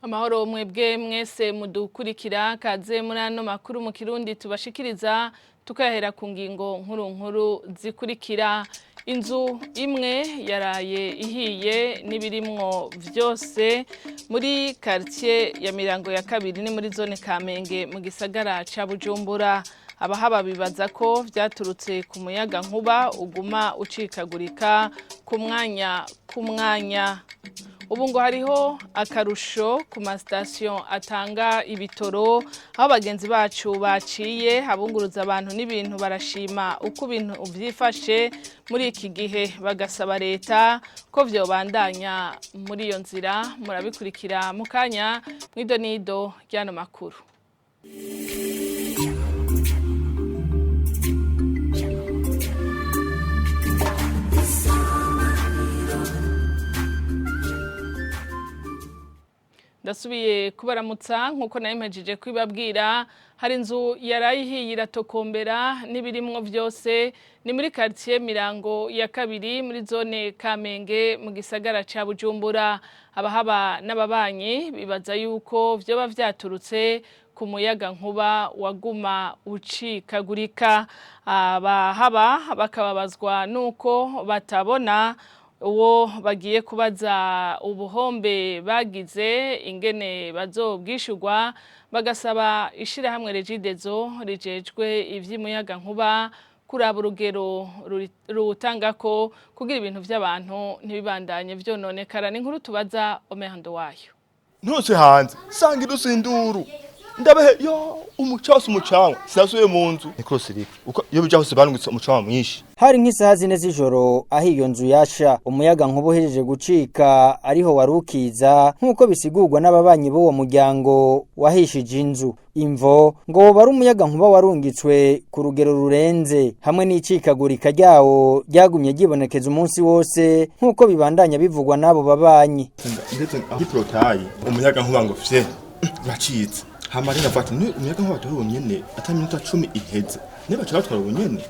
Amahoro mwebwe mwese mudukurikira, kaze muri ano makuru mu Kirundi tubashikiriza, tukayahera ku ngingo nkuru nkuru zikurikira. Inzu imwe yaraye ihiye n'ibirimwo vyose muri quartier ya Mirango ya kabiri, ni muri zone Kamenge mu gisagara ca Bujumbura. Abahaba bibaza ko vyaturutse ku muyaga nkuba uguma ucikagurika ku mwanya ku mwanya. Ubu ngo hariho akarusho ku masitasiyo atanga ibitoro aho bagenzi bacu baciye abunguruza abantu n'ibintu barashima uko ibintu vyifashe muri iki gihe, bagasaba leta ko vyobandanya muri iyo nzira. Murabikurikira mu kanya mw'idonido ry'ano makuru. Ndasubiye kubaramutsa. Nk'uko nabimejeje kubibabwira, hari inzu yarayihiye iratokombera n'ibirimwo vyose, ni muri quartier Mirango ya kabiri muri zone Kamenge mu gisagara ca Bujumbura. Abahaba n'ababanyi bibaza yuko vyoba vyaturutse ku muyaga nkuba waguma ucikagurika. Abahaba bakababazwa nuko batabona uwo bagiye kubaza ubuhombe bagize ingene bazobwishurwa, bagasaba ishirahamwe Regideso rijejwe ivy'umuyaga nkuba kuraba urugero ruwutangako kugira ibintu vy'abantu ntibibandanye vyononekara. Ni inkuru tubaza Omer wayo. Ntose hanze sanga idusinduru ndabehe yo umucasi umucanwa sinasubiye mu nzu nikosirika uko iyo bija hose barungitse umucanwa mwinshi. Hari nk'isaha 4 z'ijoro aho iyo nzu yasha, umuyaga nkuba uhejeje gucika ariho warukiza, nk'uko bisigurwa n'ababanyi b'uwo muryango wahishije inzu. Imvo ngo woba ari umuyaga nkuba warungitswe ku rugero rurenze hamwe n'icikagurika ryawo ryagumye ryibonekeza umunsi wose, nk'uko bibandanya bivugwa n'abo babanyi. Ndetse aho porotayi umuyaga nkuba ngo fye uracitse, hama rero avuga ati umuyaga nkuba watowe ubunyene ata minota 10 iheze niba baca batwara ubunyene,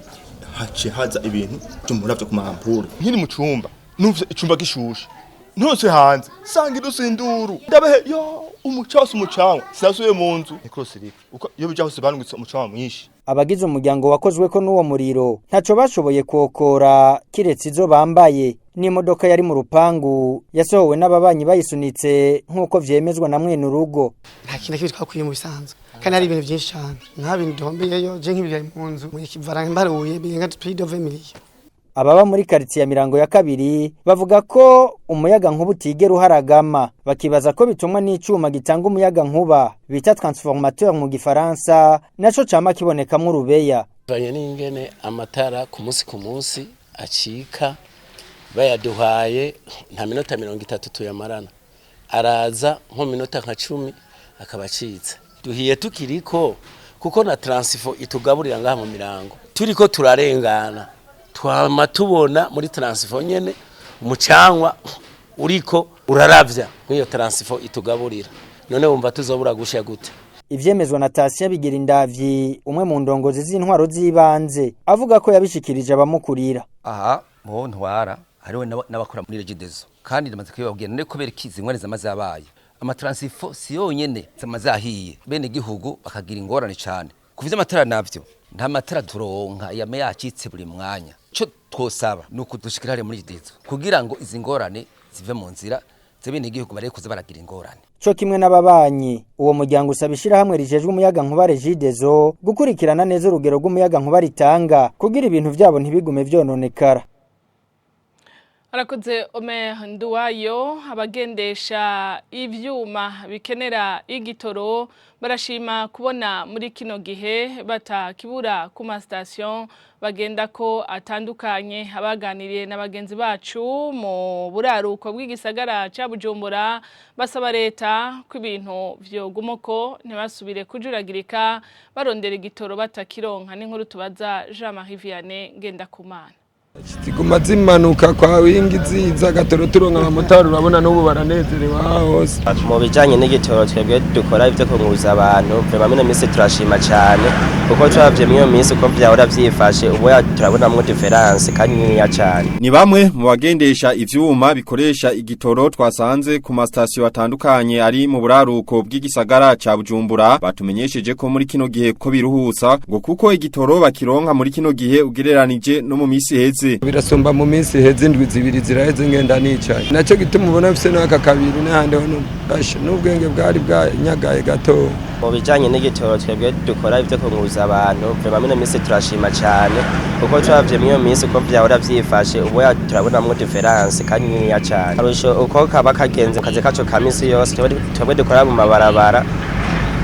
haciye haza ibintu vy'umuravyo ku mampure. Nkiri mu cumba numvise icumba gishushe, ntose hanze sanga idusinduru ndabehe yo umucasi umucanwa sinasubiye mu nzu nikosirika uko iyo bija hose barungitse umucanwa mwinshi. Abagize umuryango wakozweko n'uwo muriro ntaco bashoboye kwokora kiretse izo bambaye, n'imodoka yari mu rupangu yasohowe n'ababanyi bayisunitse, nk'uko vyemezwa na mwene urugo. Nta kintu na kimwe twakwiye mu bisanzwe, kandi hari ibintu byinshi cyane nta bintu duhombeyeyo. Je nk'ibi biri mu nzu mu kivara mbaruye birenga plus de 20 millions. Ababa muri quartier ya Mirango ya kabiri bavuga ko umuyaga nkuba utigera uharagama, bakibaza ko bitumwa n'icuma gitanga umuyaga nkuba bita transformateur mu gifaransa, naco cama kibonekamwo urubeya. Bivanye n'ingene amatara ku munsi ku munsi acika, bayaduhaye nta minota 30 tuyamarana, araza nko minota nka 10 akaba acitse. Duhiye tukiriko kuko na transfo itugaburira ngaha mu Mirango, turiko turarengana twama tubona muri transfo nyene umucanwa uriko uraravya nk'iyo transfo itugaburira. None wumva tuzobura gusha gute? Ivyemezwa na Tasia Bigirindavyi, umwe mu ndongozi z'intwaro z'ibanze, avuga ko yabishikirije abamukurira. Aha mu ntwara hariho n'abakora muri Regideso, kandi ndamaze kubibabwira. None kubera iki zingwane zamaze yabaye amatransifo si yonyene zamaze ahiye, bene gihugu bakagira ingorane cane ku vy'amatara? Navyo nta matara turonka, yame yacitse buri mwanya. Ico twosaba ni ukudushikira hariya muri Regideso kugira ngo izi ngorane zive mu nzira, z'abene gihugu bareke kuza baragira ingorane. Co kimwe n'ababanyi, uwo muryango usaba ishirahamwe rijejwe umuyaga nkuba Regideso gukurikirana neza urugero rw'umuyaga nkuba ritanga kugira ibintu vyabo ntibigume vyononekara. Arakoze Omer Nduwayo. Abagendesha ivyuma bikenera igitoro barashima kubona muri kino gihe batakibura ku mastation bagenda ko atandukanye. Abaganiriye na bagenzi bacu mu buraruko bw'igisagara ca Bujumbura basaba leta ko ibintu vyogumoko, ntibasubire kujuragirika barondera igitoro batakironka. N'inkuru tubaza Jean Marie Vianney Ngendakumana. Ziguma zimanuka kwa wingi ziza gatoro turonka abamotari, urabona n'ubu baranezerewe aha hose. Mu bijanye n'igitoro, twebwe dukora ivyo kunguruza abantu, vraiment mino minsi turashima cane, kuko turavye mw'iyo minsi uko vyahora vyifashe, ubu turabonamwo différence kandi niniya cane. Ni bamwe mu bagendesha ivyuma bikoresha igitoro twasanze ku masitasiyo atandukanye ari mu buraruko bw'igisagara ca Bujumbura. Batumenyesheje ko muri kino gihe ko biruhutsa, ngo kuko igitoro bakironka muri kino gihe ugereranije no mu misi iheze. Birasumba mu minsi iheze, indwi 2 ziraheze ngenda nicaye. Naco gituma ubona mfise n'aka kabiri n'ahandi ho basha n'ubwenge bwari bwanyagaye gato. Mu bijanye n'igitoro, twebwe dukora ivyo kunguruza abantu, vraiment mino minsi turashima cane, kuko turavye mw'iyo minsi uko vyahora vyifashe, ubu turabonamwo différence kandi niniya cane. Akarusho uko kaba kagenze kazi kaco ka misi yose, twebwe dukora mu mabarabara,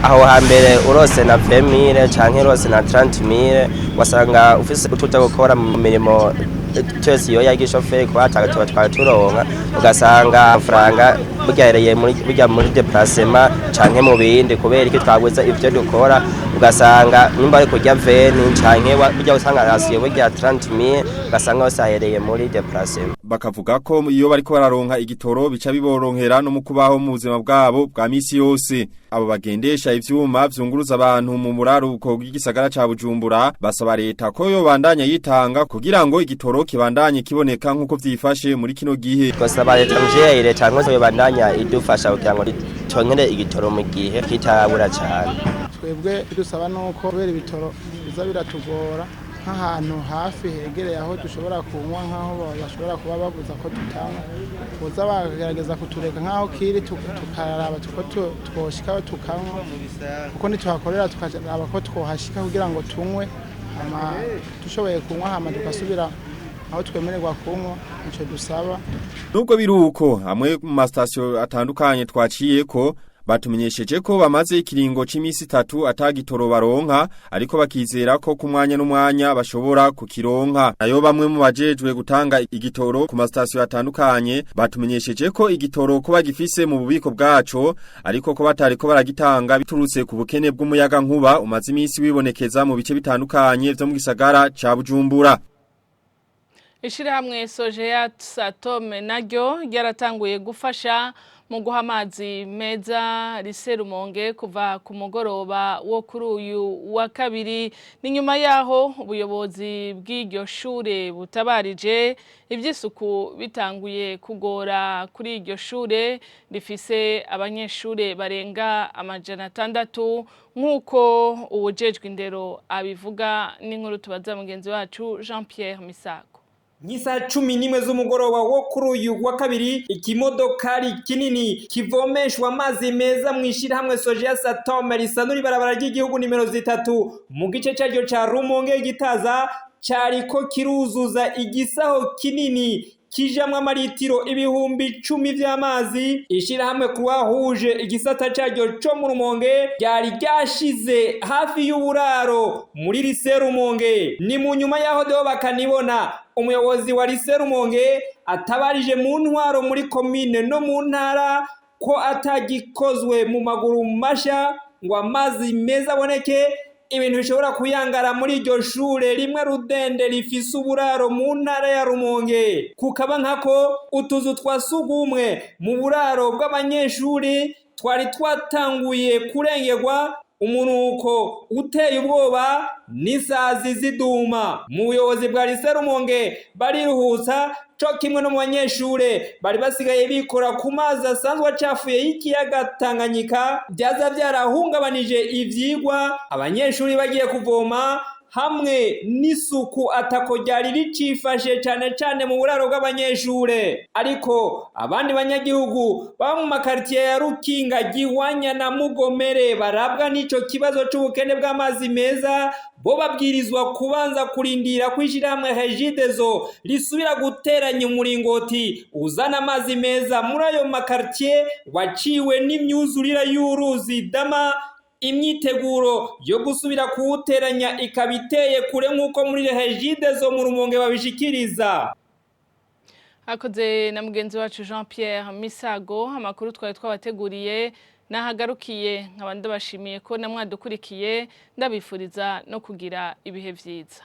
aho hambere urose na 20 000 canke urose na 30 000, wasanga ufise utuja gukora mu mirimo twese iyo y'igishoferi kuba tuba twari turonka, ugasanga amafaranga burya muri burya muri déplacement canke mu bindi, kubera iki twabuze ivyo dukora. Ugasanga nimba ari kurya 20 canke burya usanga rasiye burya 30 000, ugasanga hose ahereye muri déplacement. Bakavuga ko iyo bariko bararonka igitoro bica biboronkera no mu kubaho mu buzima bwabo bwa misi yose. Abo bagendesha ivyuma vyunguruza abantu mu buraruko bw'igisagara ca Bujumbura basaba leta ko yobandanya yitanga kugira ngo igitoro kibandanye kiboneka nkuko vyifashe muri kino gihe. Twasaba leta mvyeyi, leta nkozo yobandanya idufasha kugira ngo tongere igitoro mu gihe kitarabura cane. Twebwe dusaba nuko kubera ibitoro biza biratugora, nk'ahantu hafi hegereye aho dushobora kunywa, nk'aho bashobora kuba babuza ko tutanywa, boza bakagerageza kutureka nk'aho kiri, tukaraba ko twoshika tukanywa, kuko ntituhakorera, tukaraba ko twohashika kugira ngo tunywe, hama dushoboye kunywa, hama tugasubira aho twemererwa kunywa. Nico dusaba. Nubwo biruko, hamwe mu masitasiyo atandukanye twaciye ko batumenyesheje ko bamaze ikiringo c'imisi 3 atagitoro baronka, ariko bakizera ko ku mwanya n'umwanya bashobora kukironka. Nayo bamwe mu bajejwe gutanga igitoro ku masitasiyo atandukanye batumenyesheje ko igitoro ko bagifise mu bubiko bwaco, ariko ko batariko baragitanga biturutse ku bukene bw'umuyaga nkuba umaze imisi wibonekeza mu bice bitandukanye vyo mu gisagara ca Bujumbura. Ishirahamwe Sojea Satome naryo ryaratanguye gufasha mu guha amazi meza Lycée Rumonge kuva ku mugoroba wo kuri uyu wa kabiri. Ni nyuma yaho ubuyobozi bw'iryo shure butabarije ivy'isuku bitanguye kugora kuri iryo shure rifise abanyeshure barenga 600, nk'uko uwujejwe indero abivuga. N'inkuru tubaza mugenzi wacu Jean Pierre Misago. Nk'isaha 11 z'umugoroba wo kuri uyu wa kabiri, ikimodokari kinini kivomeshwa amazi meza mu ishyirahamwe Sojea Satome risanura ibarabara ry'igihugu nimero 3 mu gice cyaryo ca Rumonge Gitaza, cariko kiruzuza igisaho kinini kijamwo amaritiro 10,000 vy'amazi. Ishirahamwe Croix-Rouge igisata caryo co mu Rumonge ryari ryashize hafi y'uburaro muri Lycée Rumonge. Ni mu nyuma y'aho Deo Bakanibona, umuyobozi wa Lycée Rumonge, atabarije mu ntwaro muri komine no mu ntara ko atagikozwe mu maguru masha ngo amazi meza aboneke, ibintu bishobora kuyangara muri iryo shure rimwe rudende rifise uburaro mu ntara ya Rumonge. Kukaba nkako utuzu twa sugumwe mu buraro bw'abanyeshuri twari twatanguye kurengerwa, umunuko uteye ubwoba n'isazi ziduma. Mu buyobozi bwa Lycée Rumonge bariruhutsa, co kimwe no mu banyeshure bari basigaye bikora ku mazi asanzwe acafuye y'ikiyaga Tanganyika. Byaza byarahungabanije ivyigwa, abanyeshuri bagiye kuvoma, hamwe n'isuku atako ryari ricifashe cane cane mu buraro bw'abanyeshure. Ariko abandi banyagihugu baba mu makaritiye ya Rukinga, Giwanya na Mugomere barabwa n'ico kibazo c'ubukene bw'amazi meza, bo babwirizwa kubanza kurindira ko ishirahamwe Regideso risubira guteranya umuringoti uzana amazi meza muri ayo makaritiye waciwe n'imyuzurira y'uruzi Dama. Imyiteguro yo gusubira kuwuteranya ikaba iteye kure, nk'uko muri Regideso mu Rumonge babishikiriza. Akoze na mugenzi wacu Jean Pierre Misago. Amakuru twari twabateguriye nahagarukiye, nkaba ndabashimiye ko namwadukurikiye, ndabifuriza no kugira ibihe vyiza.